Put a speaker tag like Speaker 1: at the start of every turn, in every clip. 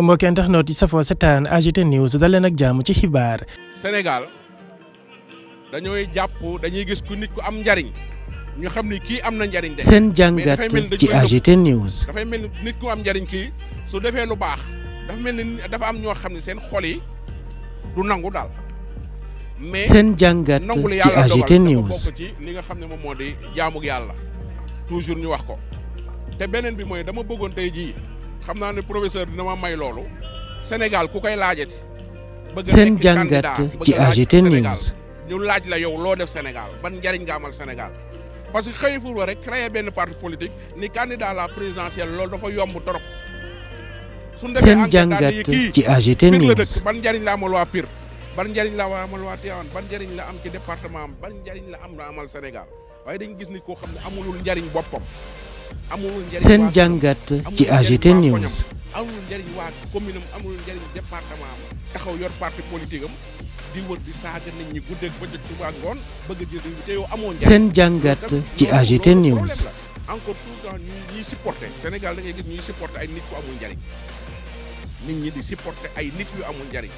Speaker 1: mbokki internet yi safoo setaan AGT News daleen ak jàmm ci xibaar.
Speaker 2: Sénégal dañuy gis ku nit ku am njariñ ñu xam ni kii am na njariñ de.
Speaker 1: seen jàngat ci AGT News.
Speaker 2: dafay mel ni nit ku am njariñ kii su defee lu baax dafa mel ni dafa am ñoo xam ne seen xol yi du nangu daal. mais
Speaker 1: seen jàngat ci AGT News
Speaker 2: dafa bokk ci li nga xam ne moom moo di jaamug yàlla toujours ñu wax ko te beneen bi mooy dama bëggoon tey jii. xam naa ne professeur dina ma may loolu Sénégal ku koy laajati. bëgg
Speaker 1: seen jàngat ci AGT News.
Speaker 2: ñu laaj la yow loo def Sénégal ban njariñ nga amal Sénégal parce que xëy fu rek créer benn parti politique ni candidat à la présidentielle loolu dafa yomb trop.
Speaker 1: seen jàngat ci AGT News.
Speaker 2: ban njariñ la amal waa Pire ban njariñ la amal waa Tivaouane ban njariñ la am ci département am ban njariñ la amal Sénégal waaye dañu gis ni koo xam ne amulul njariñ boppam.
Speaker 1: seen jàngat ci AGT News.
Speaker 2: amul njëriñ waa commune am amul njëriñ département am taxaw yor parti politique am di wër di saaga nit ñi guddeeg bëccëg suba ak ngoon bëgg a jël te yow amoo njëriñ.
Speaker 1: seen jàngat ci AGT News.
Speaker 2: encore tout le temps ñuy supporter Sénégal da ngay gis ñuy supporter ay nit ku amul njëriñ nit ñi di supporter ay nit yu amul njëriñ.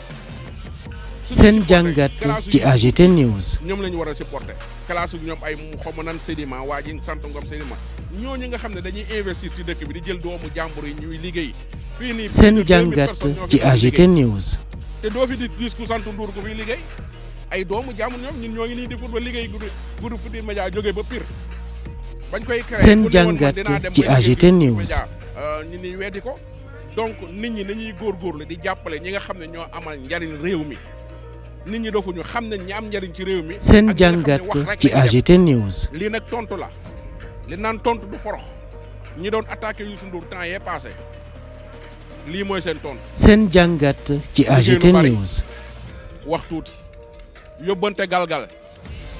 Speaker 1: seen jàngat ci AGT News.
Speaker 2: ñoom la ñu war a supporter classe ñoom ay xaw ma nan Sédima waa ji sant Ngom Sédima ñooñu nga xam ne dañuy investir ci dëkk bi di jël doomu jàmbur yi ñuy liggéey. fii nii
Speaker 1: seen jàngat ci AGT News.
Speaker 2: te doo fi di gis ku sant Ndour ku fiy liggéey ay doomu jàmbur ñoom ñun ñoo ngi nii di football liggéey groupe Futurs Médias jógee ba Pire. bañ koy créé
Speaker 1: seen jàngat ci AGT News.
Speaker 2: ñu ni weddi ko donc nit ñi nañuy góorgóorlu di jàppale ñi nga xam ne ñoo amal njariñ réew mi. nit ñi dofuñu xam nañ ñi am njariñ ci réew mi.
Speaker 1: seen jàngat ci AGT News.
Speaker 2: lii nag tontu la li naan tontu du forox ñi doon attaqué Youssou Ndour temps yee passé lii mooy seen tontu.
Speaker 1: seen jàngat ci AGT News.
Speaker 2: wax tuuti yóbbante galgal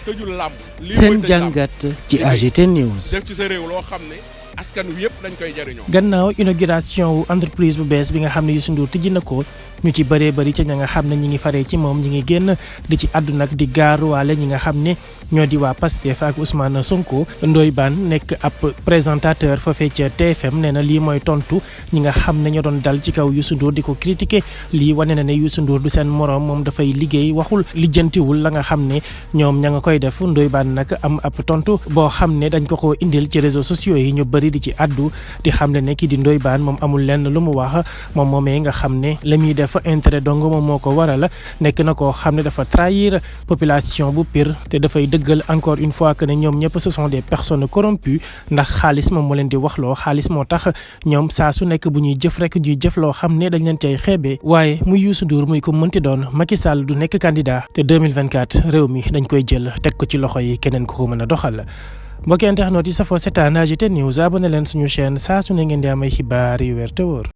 Speaker 2: tëjul làmb.
Speaker 1: seen jàngat ci AGT News.
Speaker 2: def ci sa réew loo xam ne askan wi yëpp dañ koy jariñoo.
Speaker 1: gannaaw inauguration wu entreprise bu bees bi nga xam ne Youssou Ndour tijji na ko ñu ci bëree bëri ca ña nga xam ne ñi ngi faree ci moom ñi ngi génn di ci àddu nag di gaaruwaale ñi nga xam ne ñoo di waa Pastef ak Ousmane Sonko. Ndoye Bane nekk ab présentateur foofee ca TFM nee na lii mooy tontu ñi nga xam ne ñoo doon dal ci kaw Youssou Ndour di ko critiquer lii wane na ne Youssou Ndour du seen morom moom dafay liggéey waxul lijjantiwul la nga xam ne ñoom ña nga koy def. Ndoye Bane nag am ab tontu boo xam ne dañ ko indil ci réseaux sociaux yi ñu bëri di ci àddu di xam ne kii di Ndoye Bane moom amul lenn lu mu wax moom moomee nga xam ne la muy def intérêt dong moom moo ko waral nekk na koo xam ne dafa trahir population bu Pire te dafay dëggal encore une fois que ne ñoom ñëpp ce sont des personnes corrompues ndax xaalis moom moo leen di waxloo xaalis moo tax ñoom saa su nekk bu ñuy jëf rek ñuy jëf loo xam ne dañ leen cay xeebee waaye muy Youssou Ndour muy ko mënti doon Macky Sall du nekk candidat te 2024 réew mi dañ koy jël teg ko ci loxo yi keneen ko mën a doxal. mbokki internet yi safoo setaan AGT News abonné leen suñu chaîne saa su ne ngeen di am ay xibaar yu wér te wóor.